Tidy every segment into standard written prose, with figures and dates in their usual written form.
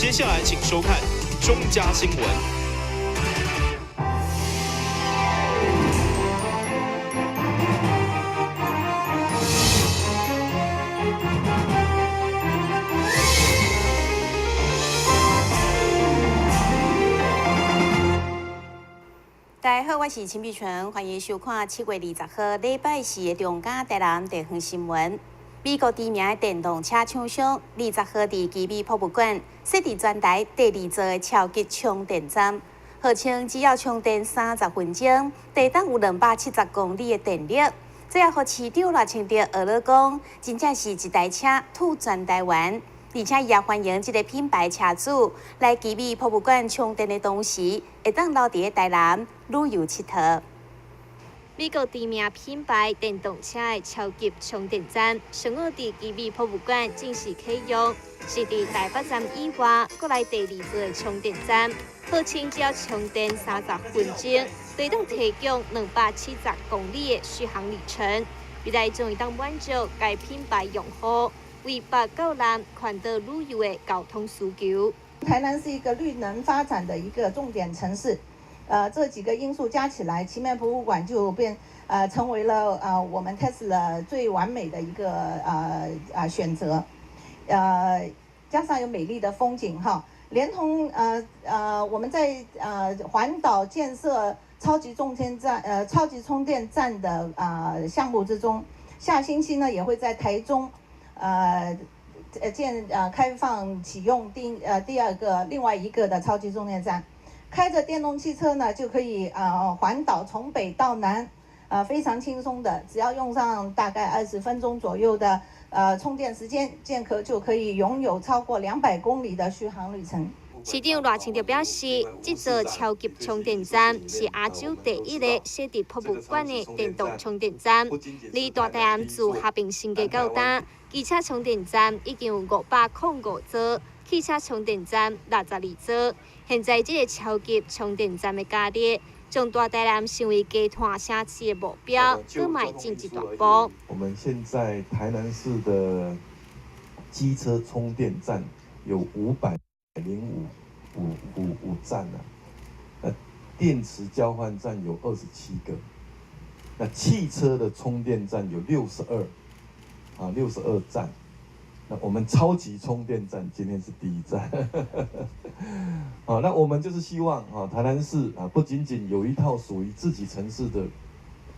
接下來請收看中嘉新聞。大家好，我是陳碧純，歡迎收看7月20號禮拜四的中嘉台南地方新聞。美國知名的電動車廠商，20號佇奇美博物館設置全台第二座的超級充電站，號稱只要充電30分鐘，會當有270公里的電力。這也予市長賴清德學咧講，真正是一台車吐全台灣。而且伊也歡迎這个品牌車主來奇美博物館充電的同時，會當留佇咧台南旅遊𨑨迌。美國知名品牌電動車的超級充電站，上午佇奇美博物館正式啟用，是佇台北站以外，閣來第二座的充電站，號稱只要充電30分鐘，就會當提供270公里的續航里程。未來將會當滿足該品牌用戶為北到南環島旅遊的交通需求。台南是一個綠能發展的一個重點城市，這幾個因素加起來，奇美博物館就變，成為了我們 Tesla 最完美的一個選擇，加上有美麗的風景哈，連同我們在環島建設超級充電站，超級充電站的項目之中，下星期呢也會在台中。建開放啟用第二個另外一個的超級充電站，開着電動汽車呢就可以環島從北到南，非常輕鬆的，只要用上大概20分鐘左右的充電時間，就可以擁有超過200公里的續航旅程。市長賴清德表示，這座超級充電站是亞洲第一个設佇博物館的電動充電站。離大台南自合併升格到今，機車充電站已經有505座，汽車充電站62座。現在這个超級充電站的加入，將大台南成為低碳城市的目標，閣邁進一大步。我們現在台南市的機車充電站有505站啊，那電池交換站有27個，那汽車的充電站有62站。那我們超級充電站今天是第一站，好，那我們就是希望啊，台南市啊，不僅僅有一套屬於自己城市的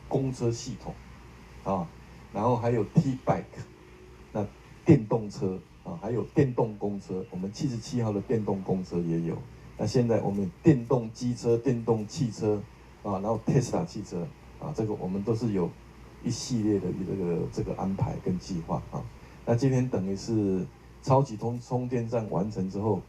公車系統，啊，然後還有 T bike，那電動車。啊，還有電動公車，我們77號的電動公車也有。那現在我們電動機車、電動汽車，啊，然後 Tesla 汽車，啊，這個我們都是有一系列的這個安排跟計劃啊。那今天等於是超級充電站完成之後，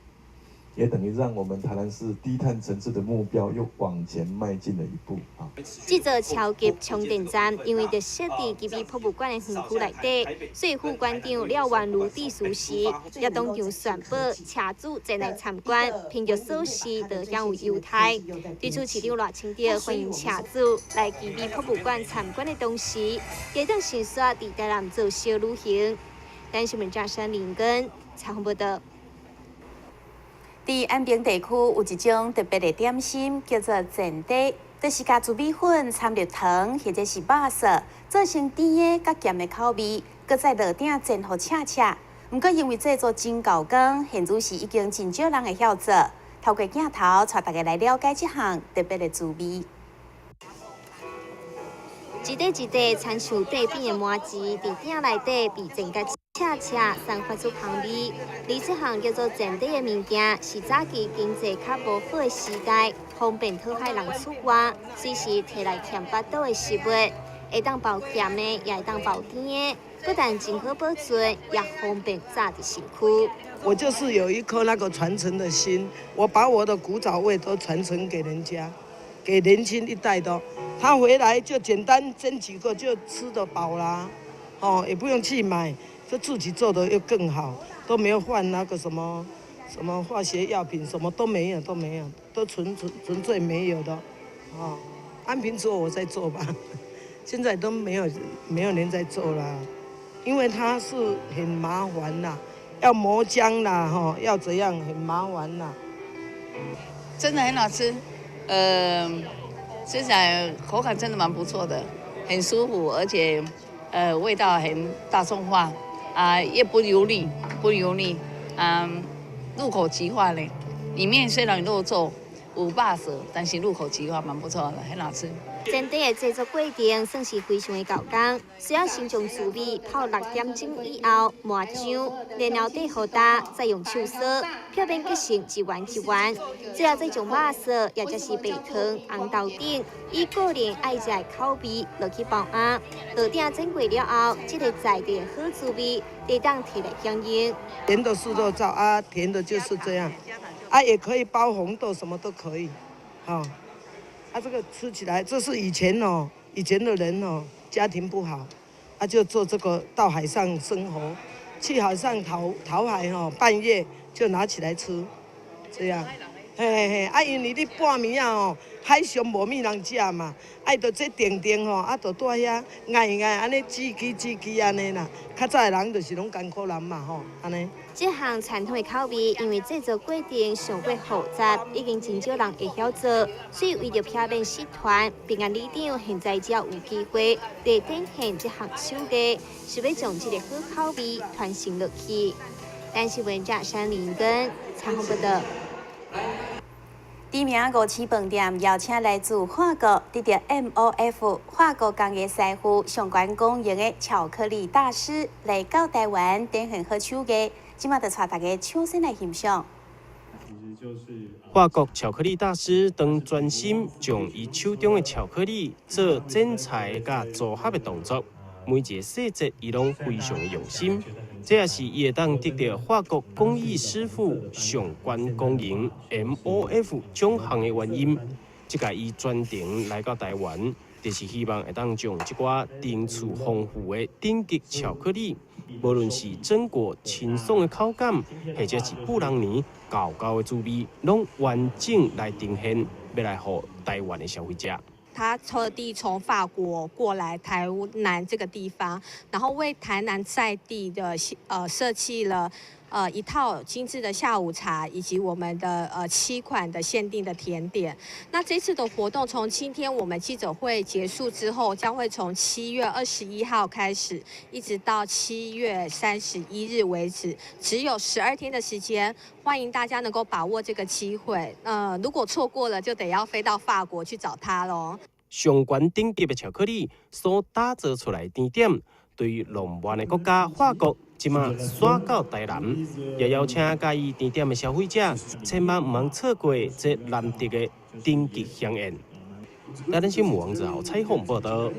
也等於讓我們台南市低碳城市的目標又往前邁進了一步啊！這座超級充電站因為就設佇奇美博物館的園區內底，所以副館長廖婉如致辭時，也當場宣布車主前來參觀，憑著鎖匙就享有優待。對此，市長賴清德歡迎車主來奇美博物館參觀的同時，會當順紲佇台南做小旅行。台新聞張山林根採訪報道。佇安平地區有一種特別的點心，叫做煎底，就是共糯米粉摻著糖或者是肉燥，做成甜的佮鹹的口味，閣再落鼎煎予赤赤。毋過因為製作真猴工，現如時已經真少人會曉做。透過鏡頭，帶大家來了解這項特別的滋味。一塊一塊親像塊餅的麻糍，佇鼎內底被煎甲赤赤，散發出香味。而這項叫做煎底的物件，是早期經濟較無好的時代，方便討海人出外，隨時提來填腹肚的食物，會當包鹹的，也會當包甜的，不但真好保存，也方便紮佇身軀。我就是有一顆那個傳承的心，我把我的古早味都傳承給人家，給年輕一代的。他回來就簡單蒸幾個就吃得飽啦，哦，也不用去買，就自己做的又更好，都沒有換那個什麼什麼化學藥品，什麼都沒有，都沒有，都純純純粹沒有的，哦，安平只有我在做吧，現在都沒有人在做了，因為它是很麻煩啦，要磨漿啦，吼，要怎樣很麻煩啦。真的很好吃，吃起來口感真的蠻不錯的，很舒服，而且味道很大眾化，啊，也不油膩，不油膩，嗯，入口即化嘞。裡面雖然有肉燥有肉絲，但是入口即化，蠻不錯的，很好吃。整體的製作過程算是非常的厚工，需要先將糯米泡6點鐘以後磨漿，然後底予焦，再用手搓，表面結成一圓一圓，最後再將肉絲，也就是白糖、紅豆等，以個人愛食的口味落去包餡。桌頂煎過了後，這个在地的好滋味，會當提來享用。甜的是肉燥啊，甜的就是這樣，啊，也可以包紅豆，什麼都可以，好。啊，這個吃起來，這是以前哦，以前的人哦，家庭不好，啊，就做這個到海上生活，去海上討討海哦，半夜就拿起來吃，這樣，嘿嘿嘿，啊，因為你半暝仔哦，海上無物人食嘛，啊，伊就這定定吼，啊，就蹛遐𠊎𠊎按呢吱吱吱吱按呢啦，較早的人就是攏艱苦人嘛吼，按呢。這項傳統的口味，因為製作過程上過複雜，已經真少人會曉做，所以為著避免失傳，平安里長現在只要有機會，就展現這項手藝，是欲將這个好口味傳承落去。但是文家山林根采訪報道。知名五星飯店邀請來自法國得著 MOF 法國工藝師傅上懸光榮的巧克力大師來到台灣展現好手藝，這馬就帶大家搶先來欣賞。法國巧克力大師當專心將伊手中的巧克力做剪裁佮組合的動作，每一个細節伊攏非常的用心。這也是伊會當得著法國工藝師傅上懸光榮 MOF 獎項的原因。這屆伊專程來到台灣，就是希望會當將這寡層次豐富的頂級巧克力，無論是榛果清爽的口感，或者是布朗尼厚厚的滋味，攏完整來呈現，欲來予台灣的消費者。他特地從法國過來台南這個地方，然後為台南在地的設計了一套精緻的下午茶，以及我們的7款的限定的甜點。那這次的活動從今天我們記者會結束之後，將會從7月21號開始，一直到7月31日為止，只有12天的時間，歡迎大家能夠把握這個機會。如果錯過了，就得要飛到法國去找他嘍。上懸頂級的巧克力所打造出來的甜點，對浪漫的國家法國，這馬徙到台南，也邀請佮意甜點的消費者，千萬毋通錯過這難得的頂級饗宴。台南新聞王子豪採訪報道。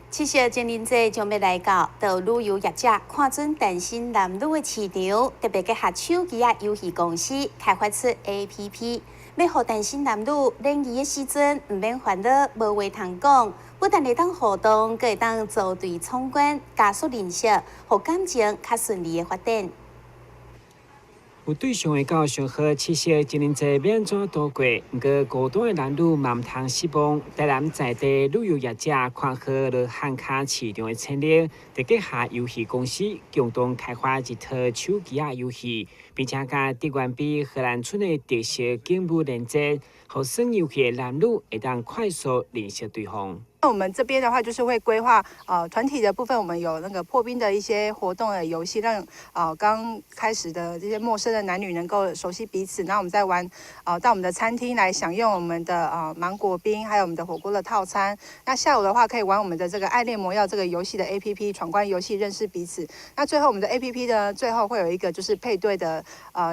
七夕情人節將欲來到，就旅遊業者看準單身男女的市場，特別結合手機仔遊戲公司開發出 APP，欲予單身男女聯誼的時陣，毋免煩惱無話通講，不但會當互動，閣會當組隊闖關，加速認識，予感情較順利的發展。有對象會到上好七夕情人節欲按怎度過？毋過孤單的男女嘛毋通失望。台南在地旅遊業者看好羅漢跤市場的潛力，就結合遊戲公司共同開發一套手機仔遊戲，並且佮竹園邊荷蘭村的特色景物連接，予耍遊戲的男女會當快速認識對方。那我們這邊的話，就是會規劃團體的部分，我們有那個破冰的一些活動的遊戲，讓剛開始的這些陌生的男女能夠熟悉彼此。然後我們再玩到我們的餐廳來享用我們的芒果冰，還有我們的火鍋的套餐。那下午的話，可以玩我們的這個愛戀魔藥這個遊戲的 APP 闖關遊戲，認識彼此。那最後我們的 APP 呢，最後會有一個就是配對的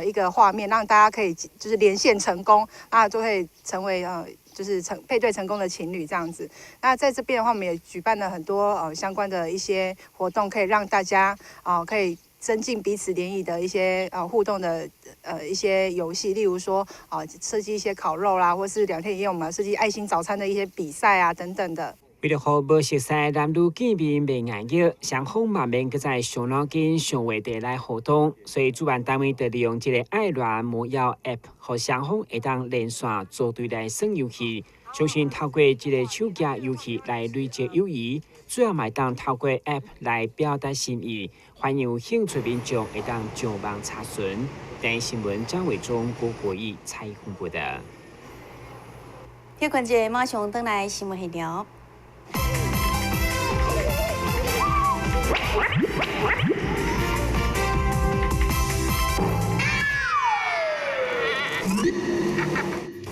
一個畫面，讓大家可以就是連線成功，那就會成為就是成配對成功的情侶這樣子。那在這邊的話，我們也舉辦了很多相關的一些活動，可以讓大家可以增進彼此聯誼的一些互動的一些遊戲，例如說設計一些烤肉啦，或是2天一夜我們設計愛心早餐的一些比賽啊等等的。為著予無熟似男女見面袂礙意，雙方嘛免閣再傷腦筋想話題來互動，所以主辦單位就利用這个愛戀魔藥 App，予雙方會當連線組隊來耍遊戲。相信透過這个手機遊戲來累積友誼，最後嘛會當透過 App 來表達心意。歡迎有興趣民眾會當上網查詢。台視新聞張偉忠、郭國義採訪報導。休睏一下，馬上轉來新聞現場。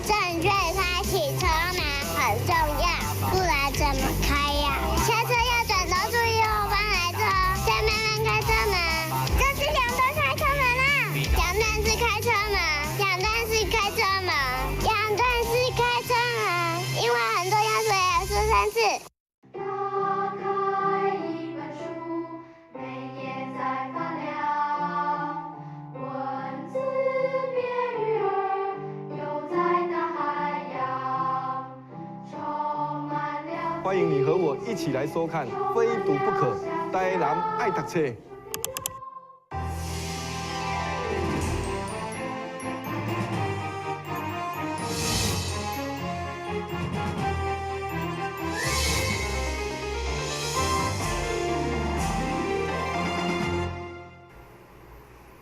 正確開啟車門很重要，不然怎麼開呀？下車要轉頭注意後方來車，再慢慢開車門。這是兩段開車門啦，兩段式開車門，兩段式開車門，兩段式開車門，因為很重要，所以要說三次。打開一本書，每頁在發亮，文字變魚兒，游在大海洋，充滿了。歡迎你和我一起來收看《非讀不可》，台南愛讀冊。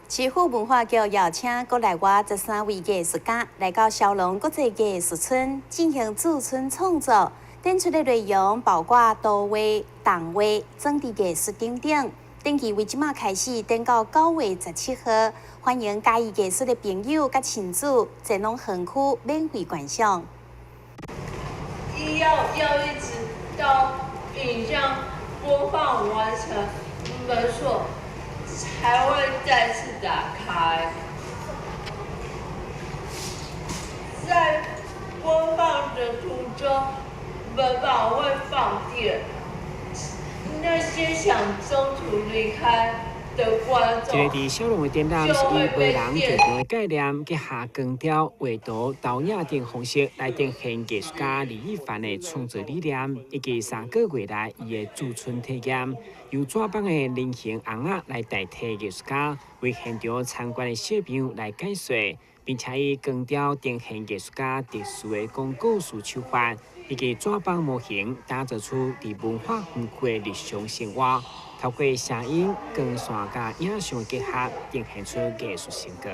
市府文化局邀請國內外13位藝術家來到蕭壠國際藝術村進行駐村創作，展出的內容包括圖畫、動畫、裝置藝術等等。展期為這馬開始，展到9月17號，歡迎嘉義藝術的朋友佮親子前往園區免費觀賞。要一直到影像播放完成，門鎖才會再次打開。在播放的途中，門把會放電。那些想中途離開的觀眾，這个佇蕭壠的展覽是以無人劇場的概念，結合光雕、畫圖、投影等方式來呈現藝術家李一凡的創作理念，以及3個月來伊的駐村體驗。由紙板的人形尪仔來代替藝術家，為現場參觀的小朋友來解說，並且以光雕呈現藝術家特殊的講故事手法，以及紙板模型，打造出佇文化園區的日常生活。透過聲音、光線佮影像結合，呈現出藝術成果。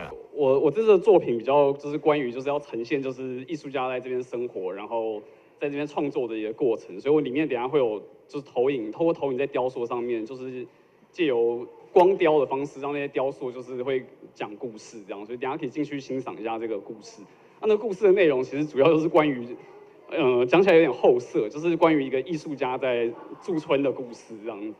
我這次的作品比較就是關於就是要呈現就是藝術家在這邊生活，然後在這邊創作的一個過程，所以我裡面等下會有就是投影，透過投影在雕塑上面，就是藉由光雕的方式，讓那些雕塑就是會講故事這樣，所以等下可以進去欣賞一下這個故事。那個故事的內容其實主要就是關於，講起來有點後設，就是關於一個藝術家在駐村的故事這樣子。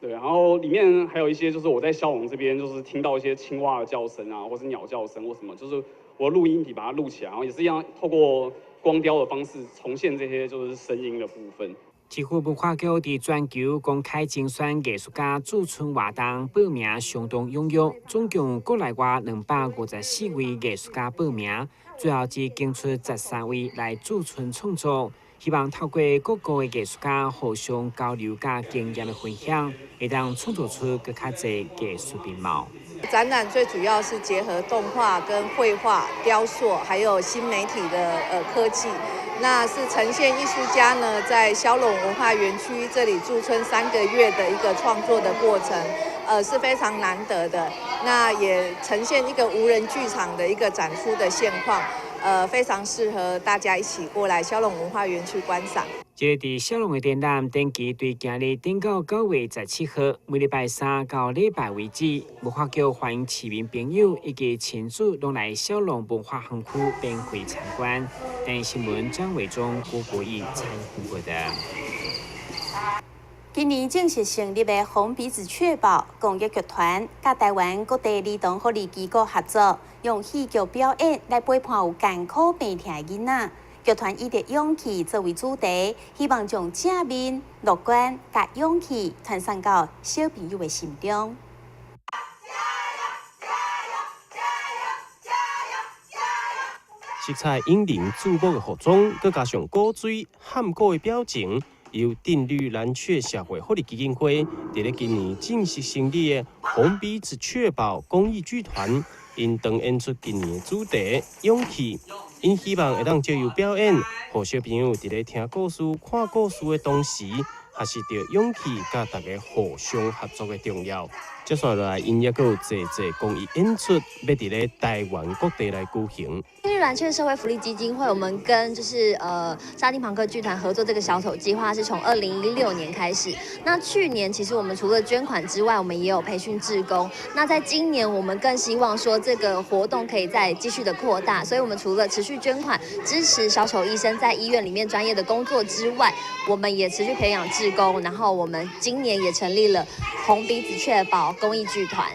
對，然後裡面還有一些就是我在蕭壠這邊就是聽到一些青蛙的叫聲啊，或是鳥叫聲或什麼，就是我錄音筆把它錄起來，然後也是一樣透過光雕的方式重現這些就是聲音的部分。市府文化局佇全球公開甄選藝術家駐村活動報名相當踴躍，總共國內外254位藝術家報名，最後只揀出13位來駐村創作。希望透過各國的藝術家互相交流佮經驗的分享，會當創作出閣較濟藝術面貌。展覽最主要是結合動畫、跟繪畫、雕塑，還有新媒體的科技，那是呈現藝術家呢在蕭壠文化園區這裡駐村3個月的一個創作的過程，是非常難得的。那也呈現一個無人劇場的一個展出的現況。非常適合大家一起過來蕭壠文化園區觀賞。這个佇蕭壠的展覽，展期對今日展到9月17號，每禮拜三到禮拜為止。文化局歡迎市民朋友以及親子攏來蕭壠文化園區免費參觀。台視新聞張偉忠、郭國義採訪報導。今年正式成立的紅鼻子雀寶公益劇團，佮台灣各地兒童福利機構合作，用戲劇表演來陪伴有艱苦病痛的囡仔。劇團以著勇氣作為主題，希望將正面、樂觀佮勇氣傳送到小朋友的心中。色彩引人注目的服裝，閣加上古錐喊鼓的表情。由定綠藍雀社會福利基金會佇咧今年正式成立的紅鼻子雀寶公益劇團，𪜶當演出今年的主題勇氣， 𪜶希望會當藉由表演，予小朋友佇咧聽故事、看故事的同時，學習著勇氣佮大家互相合作的重要。接紲落來，𪜶猶閣有濟濟公益演出，欲佇咧台灣各地來舉行。綠藍券社會福利基金會，我們跟就是沙丁龐克劇團合作這個小丑計劃，是從2016年開始。那去年其實我們除了捐款之外，我們也有培訓志工。那在今年，我們更希望說這個活動可以再繼續的擴大，所以我們除了持續捐款支持小丑醫生在醫院裡面專業的工作之外，我們也持續培養志工。然後我們今年也成立了紅鼻子確保公益劇團。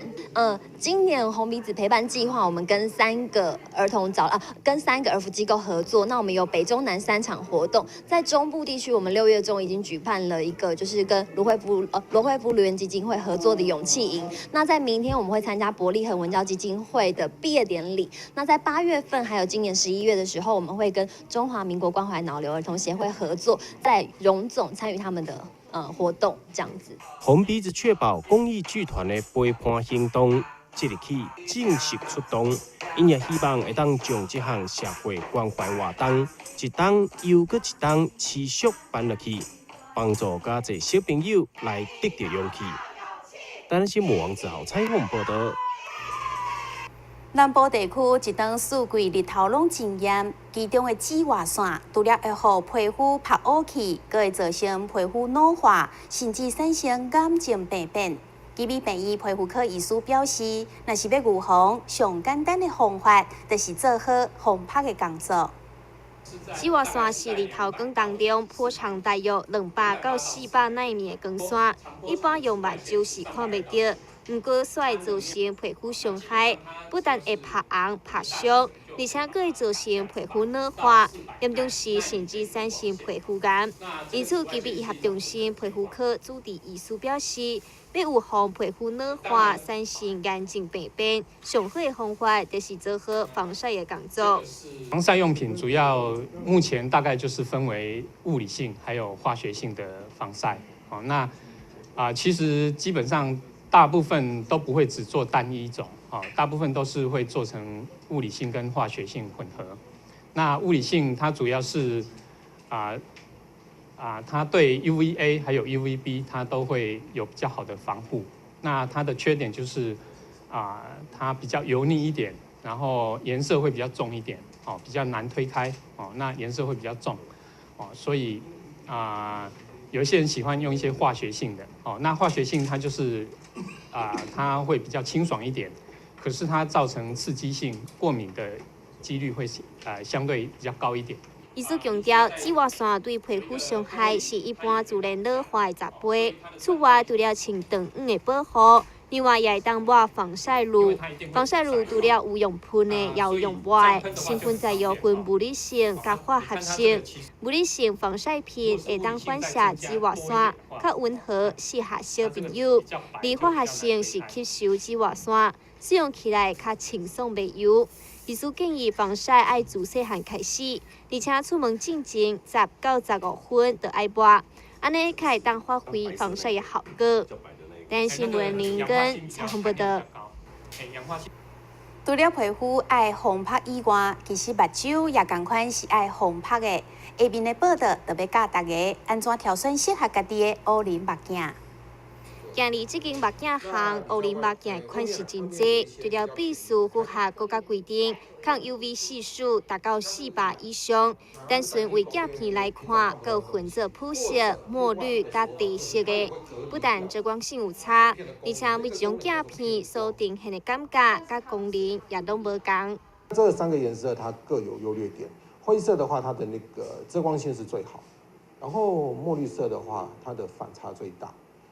今年紅鼻子陪伴計劃，我們跟三個兒童早啊，跟三個兒福機構合作。那我們有北中南三場活動，在中部地區，我們6月中已經舉辦了一個，就是跟羅慧夫顱顏基金會合作的勇氣營。那在明天我們會參加伯利恆文教基金會的畢業典禮。那在8月份，還有今年11月的時候，我們會跟中華民國關懷腦瘤兒童協會合作，在榮總參與他們的活動，這樣子。紅鼻子確保公益劇團的陪伴行動，即日起正式出動，𪜶也希望會當將這項社會關懷活動一冬又閣一冬持續辦落去，幫助較濟小朋友來得著勇氣。台南新聞王子豪採訪報導。南部地區一冬四季日頭攏真炎，其中的紫外線除了會予皮膚曝烏去，閣會造成皮膚老化，甚至產生癌症病變。奇美病院皮膚科醫師表示，若是欲預防，上簡單的方法，就是做好防曬的工作。紫外線是日頭光當中波長大約200到400納米的光線，一般用目睭是看袂著。毋過，煞會造成皮膚傷害，不但會曝紅、曝傷，而且閣會造成皮膚老化，嚴重時甚至產生皮膚癌。因此，奇美醫學中心皮膚科主治醫師表示，欲預防皮膚老化、產生癌症病變，上好的方法就是做好防曬的工作。防曬用品主要目前大概就是分為物理性還有化學性的防曬。哦，那其實基本上，大部分都不會只做單一種，啊，大部分都是會做成物理性跟化學性混合。那物理性它主要是它對 UVA 還有 UVB 它都會有比較好的防護。那它的缺點就是它比較油膩一點，然後顏色會比較重一點，哦，比較難推開，哦，那顏色會比較重，哦，所以有一些人喜歡用一些化學性的，哦，那化學性它就是它會比較清爽一點，可是它造成刺激性過敏的幾率會相對比較高一點。醫師強調，紫外線對皮膚傷害是一般自然老化的10倍。此外，除了穿長遠的保護，另外也會當抹防曬乳。防曬乳除了有用噴的，也有用抹的，成分主要分物理性佮化學性。物理性防曬品會當反射紫外線，較溫和，適合小朋友；而化學性是吸收紫外線，使用起來較清爽袂油。醫師建議防曬愛自細漢開始，而且出門進前10到15分就愛抹，按呢較會當發揮防曬的效果。台南新聞林根採訪報導。除了皮膚愛防曬以外，其實目睭也仝款是愛防曬的。下面的報導就欲教大家按怎挑選適合家己的烏輪目鏡。今日這間目鏡行烏輪目鏡款式真濟，除了必須符合國家規定，抗 UV 係數達到400以上。單純為鏡片來看，閣有分做普色、墨綠佮茶色的，不但遮光性有差，而且每一種鏡片所呈現的感覺佮功能也攏無仝。這三個顏色它各有優劣點。灰色的話，它的那個遮光性是最好，然後墨綠色的話，它的反差最大。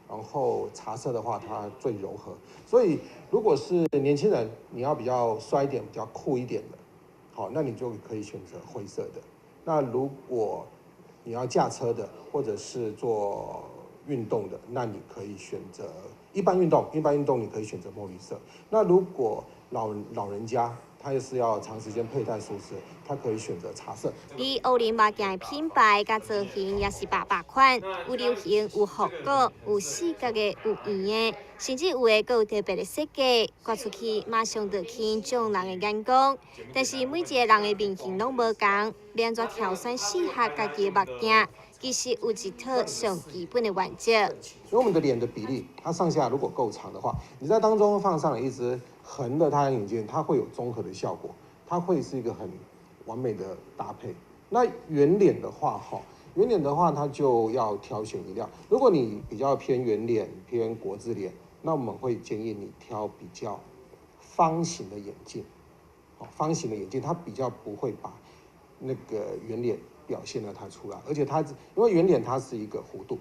然後茶色的話，它最柔和。所以如果是年輕人，你要比較帥一點、比較酷一點的，好，那你就可以選擇灰色的。那如果你要駕車的，或者是做運動的，那你可以選擇一般運動。一般運動你可以選擇墨綠色。那如果老人家它也是要長時間佩戴舒適，它可以選擇茶色。佇烏龍目鏡的品牌佮造型也是百百款，有流行，有復古，有四角的，有圓的，甚至有的閣有特別的設計，掛出去馬上就吸引眾人的眼光。但是每一个人的面型攏無仝，欲按怎挑選適合家己的目鏡，其實有一套上基本的原則。因為我們的臉的比例，它上下如果夠長的話，你在當中放上了一隻橫的太陽眼鏡，它會有綜合的效果，它會是一個很完美的搭配。那圓臉的話，哈，圓臉的話，它就要挑選一料。如果你比較偏圓臉、偏國字臉，那我們會建議你挑比較方形的眼鏡。方形的眼鏡它比較不會把那個圓臉表現得太出來，而且它因為圓臉它是一個弧度，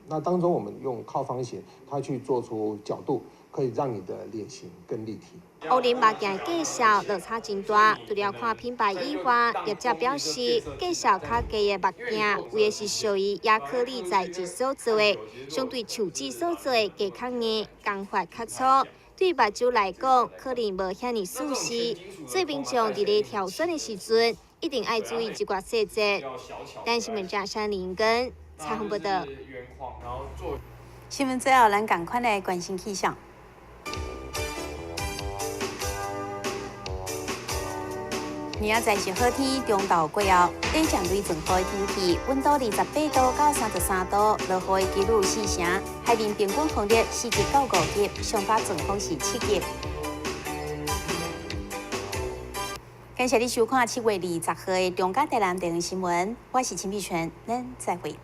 那當中我們用靠方形，它去做出角度，可以讓你的臉型更立體。烏龍目鏡價數落差真大，除了看品牌以外，業者表示，價數較低的目鏡，為的是屬於亞克力材質所做的，相對樹脂所做的加較硬，工法較粗。對目睭來講，可能無遐爾舒適，所以民眾佇咧挑選的時陣，一定愛注意這寡細節。台新聞張山林跟采訪報道。新聞最後，咱仝款來關心氣象。明仔載是好天，中晝過後，短暫雷陣雨的天氣，溫度28度到33度，落雨的幾率4成，海面平均風力4級到5級，上擺陣風是7級。感謝你收看7月20號的中嘉台南地方新聞，我是陳美泉，咱再會。